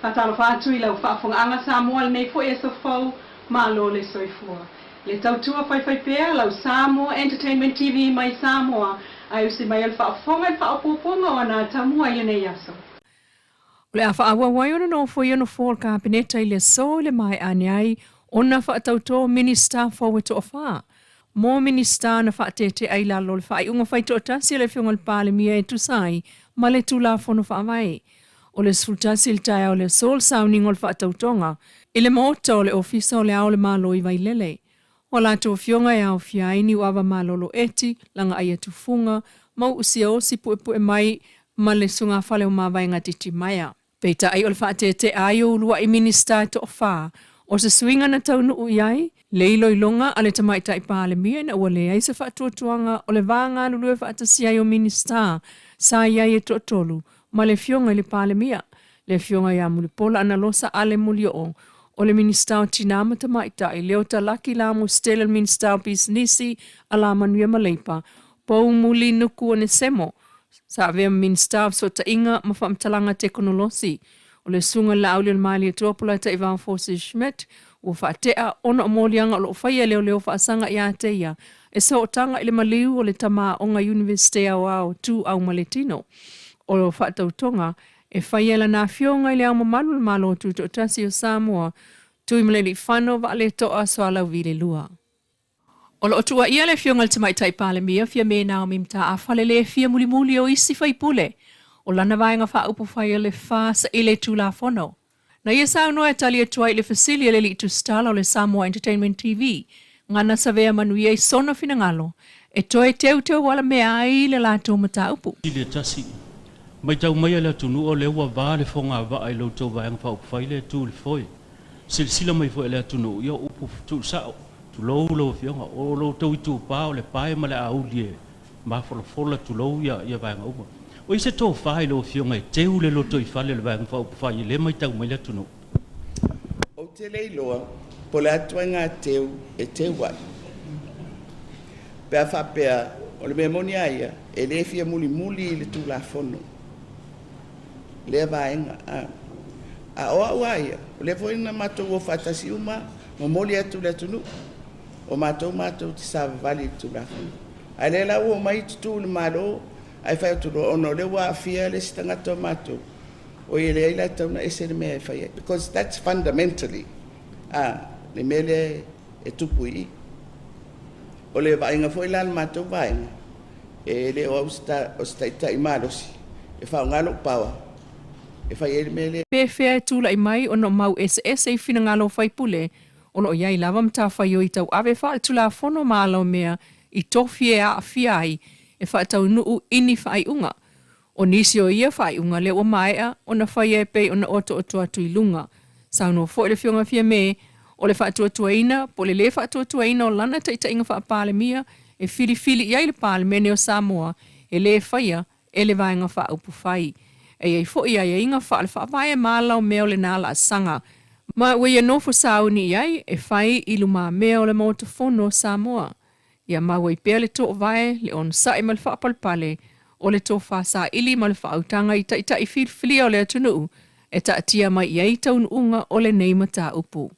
Faatalofa atu i lau faafofogaaga Samoa i lenei foi aso fou, malo le soifua. Le tautua faifaipea lau Samoa Entertainment TV mai Samoa ae usi mai o le faafofoga i le faaopoopoga o ana atamua i lenei aso. O le a faaauau ai ona nofoia nofoa o le Kapeneta i le aso i le maea ane ai ona faatautō Minisita fou e toafa. Mo Minisita na faatetea i lalo o le faaiuga faitoatasi a le Afioga i le Palemia e tusa ai ma le Tulafono Faavae. O le 11 i le taeao o le aso le sauniga o le faatautoga i le Maota o le Ofisa o le Ao o le Malo i Vailele. O a latou afioga e aofia ai Niuava Malolo Eti, Lagaia Tufuga, Mau'u Siaosi Puepue Mai ma le Sugafale o Mavaega Titimaea. Peitai o le faatetea ai o uluai Minisita e toafa o se suiga na taunuu i ai le iloiloga a le Tamaitai Palemia ina ua leai se faatuatuaga o le va galulue faatasi ai o Minisita sa i ai e toatolu ma le Afioga i le Palemia, le Afioga ia Mulipola Analosa Ale Molioo, o le Minisita o Tinā ma Tamaitai, Leota Laki Lamositele, o le Minisita o Pisinisi, Alamanuia ma Leipa, Poumuli Nuku Onesemo, sa avea ma Minisita o Fesootaiga ma Faamatalaga Tekonolosi, o le Susuga i le Laaulialemalietoa Polataivao Fosi Schmidt, ua faatea ona o moliaga o lo o faia e leoleo faasaga ia te ia e sootaga i le maliu o le tama aoga Iunivesite Aoao Ituau ma le Tino o faatautoga e faia e lana afioga i Le Ao Mamalu o le Malo Tutoatasi o Samoa, Tuimalealiifano Vaaleto'a Sualauvi le Lua. O lo o tuuaia le Afioga i le Tamaitai Palemia Fiame Naomi Mataafa le le fia mulimuli o isi faipule o lana Vaega Faaupufai o le FAS i le Tulafono. Na ia saunoa e tali atu ai i le fesili a le alii tusitala o le Samoa Entertainment TV, Gana Savea Manuia i sona finagalo e toe teuteu alamea ai le latou mataupu. I le tasi, matau mai a le atunuu o lea ua va le fogavaa i lo outou Vaega Faaupufai lea e tu i le foe. Silasila mai foi le atunuu, ia o upu tuusao, tulou lau Afioga, o lo outou itupa o le pae ma le auli e mafolafola, tulou ia vaega uma. O i se tofa i lau Afioga e teu le lotoifale o le Vaega Faaupufai e le matau mai le atunuu? Ou te le iloa po o le a ituaiga teu e teu ai. Pe a faapea o le mea moni lava ia, e le fia mulimuli i le Tulafono lea vaega. A o au lava ia, o lea foi na matou o faatasi uma momoli atu i le atunuu, o matou matou te savavali i le Tulafono. A o lea la ua omai tutu i le Malo ae fai atu loa ona o lea ua aafia le isi tagata o matou, oi e leai la e tatau ona ese le mea e fai ai. Because that's fundamentally le mea lea e tupu i i. O le vaaiga foi la a le matou vaega, e le o au o se taitai malosi e faaaoga lou power e fai ai le mea lea. Pe fea e tulai mai ona o mau eseese i finagalo o faipule, o lo o i ai lava matafaioi tauave faaletulafono ma ala o mea i tofi e aafia ai e faataunuu i ni faaiuga. O nisi o ia faaiuga lea ua maea ona faia e pei ona otooto atu i luga. Saunoa foi le Afioga Fiame, o le faatuatuaina po o le lē faatuatuaina o lana taitaiga faa-Palemia e filifili i ai le Palemene o Samoa e lē faia e le Vaega Faaupufai. E i ai foi aiaiga faale-faavae ma ala o mea o lena laasaga ma ua ia nofo sauni i ai e fai i lumamea o le Maota Fono o Samoa. Ia mau ai pea le toovae, le onosai ma le faapalepale o le tofa saili ma le faautaga i taitai filifilia o le atunuu e taatia mai i ai taunuuga o lenei mataupu.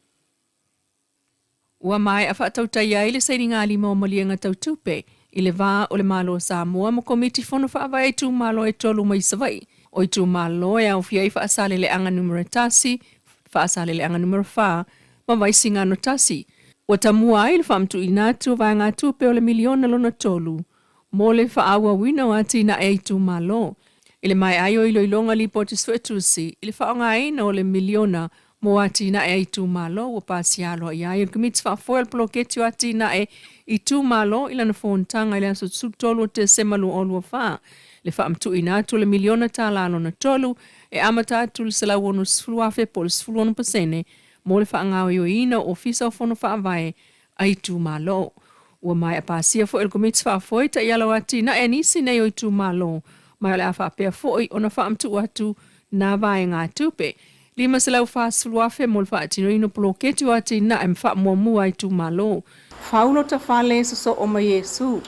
Ua maea faatautaia ai le sainigalima o maliega tau tupe i le va o le Malo o Samoa ma Komiti Fono Faavae Itumalo e tolu mai Savaii. O itumalo e aofia ai Faasaleleaga Numera 1, Faasaleleaga Numera 4 ma Vaisigano 1. Ua tamua ai le faamatuuina atu o vaegatupe o le miliona lona tolu mo le faaauauina o atinae a itumalo. I le maea ai o iloiloga Lipoti Suetusi i le faaaogaina o le miliona mo atinae a itumalo, ua pasia aloaia ai e le Komiti Faafoe o le Poloketi o Atinae Itumalo i lana fonotaga i le aso 13 o Tesema 2024 le faamatuuina atu o le miliona tala lona tolu e amata atu i le $160,000 po o le 16% mo le faagaoioiina o Ofisa o Fono Faavae a itumalo. Ua maea pasia foi e le Komiti Faafoe taiala o atinae a nisi nei o itumalo, ma o le a faapea foi ona faamatuu atu nā vaegatupe $540,000 mo le faatinoina o poloketi o atinae ma faamuamua a itumalo. Fau lota fale sosoo ma Iesu.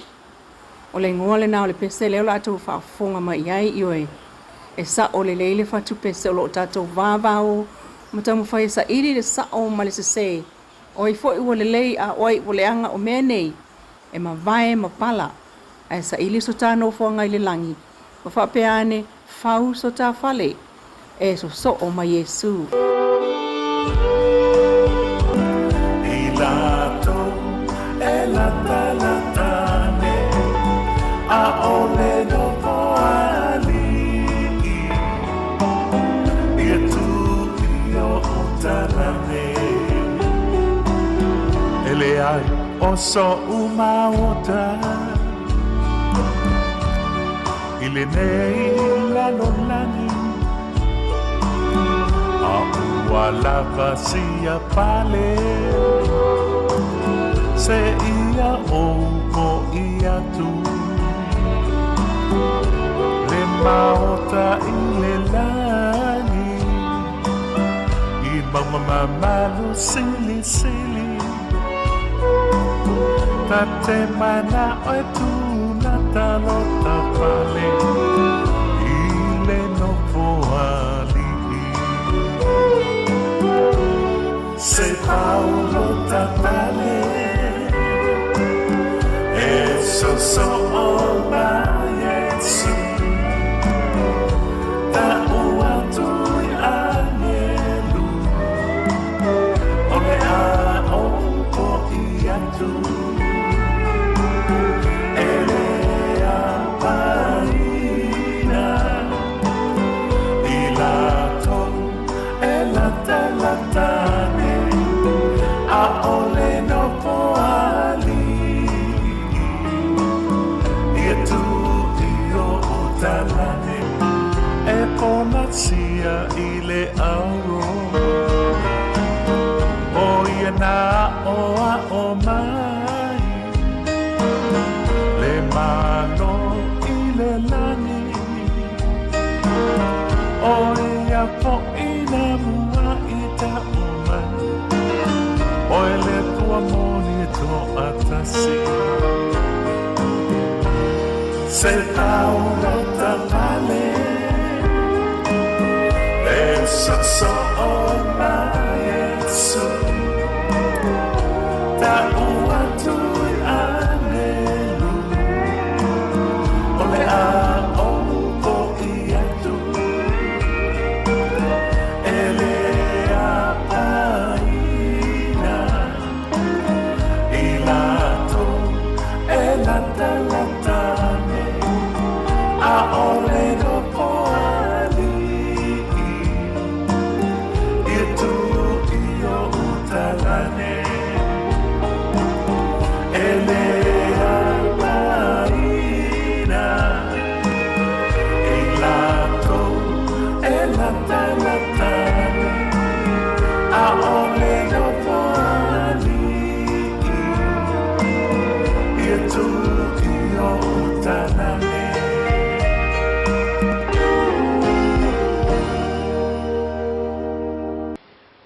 O le igoa lena o le pese lea o le a outou faafofoga mai i ai, ioe. E sa'o lelei le fatupese o lo o tatou vavao ma taumafai e saili le sa'o ma le sesē. O ai foi ua lelei a o ai ua leaga o mea nei e mavae ma pala, ae saili so tā nofoaga i le lagi, ma faapea ane, Fau so tā fale, e sosoo ma Iesū. I latou e latalata nei, ʻaʻole nofo aliʻi, ia tu i o uta lani. E leai o soʻu maota i lenei lalolagi, A ua lava sia pale seia ou hoʻi atu Le maota i le lani I mauga mamalu silisili Ta te mana'o e tulata lota fale I le nofo ali'i Se pau lota pale E soso'o ma Iesu Ta'u atu i agelu O le a ou hoʻi atu E le apaina I latou e latalata nei ʻAʻole nofo aliʻi Ia tu i o uta lani E pōnatia i le auro ʻO ia na aʻoaʻo mai Le malo i le lani ʻO ia poʻi na muaʻi ta'u mai ʻOe le Akua moni e toʻatasi Se pau lota pale E sosoʻo ma Iesu Ta'u atu i agelu O le a ou hoʻi atu E le apaina I latou e latalata nei ʻAʻole nofo aliʻi Ia tu i o uta lani E le apaina I latou e latalata nei ʻAʻole nofo aliʻi Ia tu i o uta lani.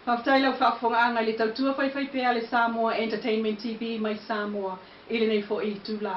Faafetai lau faafofogaaga i le tautua faifaipea a le Samoa Entertainment TV mai Samoa i lenei foi itula.